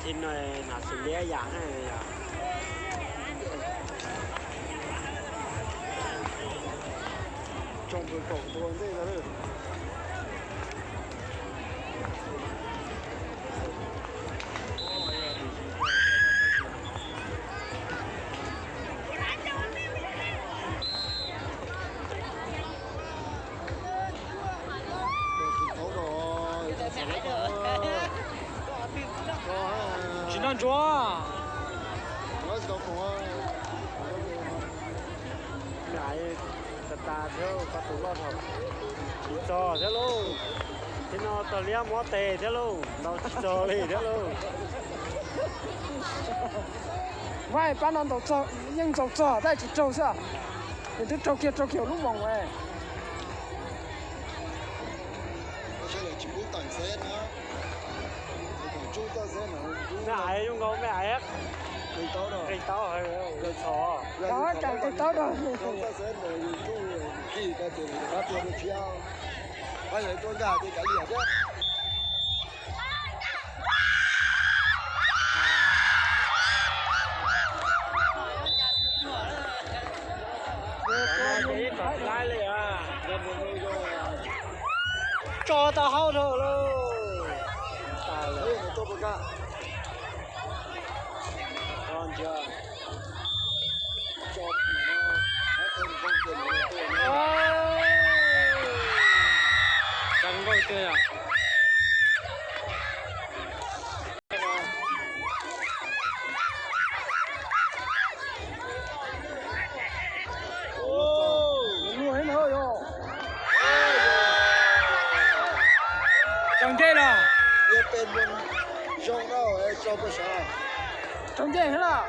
Thib no hnav xws liab yam na yom. Tso npawg kaum tua ntej ntag. Tsis noj ntsuab. Tag tas thiab, koj tus loj dhau. Tsis txog thiab lauj. Thib no tog liab mob tes thiab lauj, ntaus tsis txog li thiab lauj. Mas pab no ntaus txog, yeej ntaus txog tab sis tsis raug xwb. Nws twb raug kiag raug kiag lub voos. Me ais zoo nkaus me ais qis taub, qis taub, txhos. Tseem qis taub rau. Tso tau hauv dhau lauj. Kab npauj tiag yom. Tsaus ncej los? Tsaus ncej thiab los?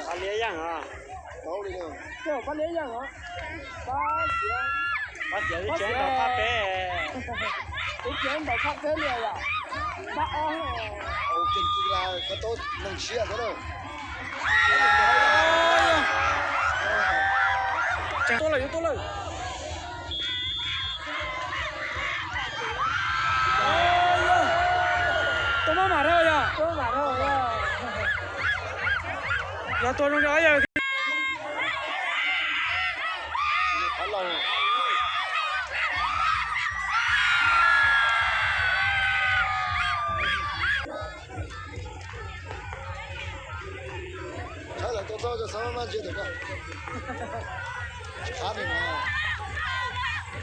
Pab liab yeej os. Pab liab yeej os. Pab xiav, pab xiav twb tseem ntaus phaj peb. Twb tseem ntaus phaj peb li yom. Pab ob. Tus neeg tshiab xwb. Tuaj lawm, yuav tuaj lawm. Tua maj mam rau yog. Yog tua zoo li ob yawg.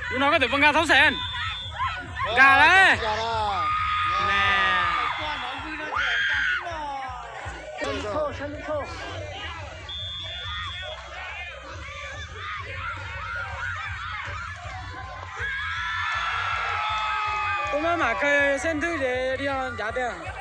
Hnub no koj twb puas nkag thaub xeem? Nkag lawm. Tua maj mam kawg xeb ntwg ces li ncav tiag.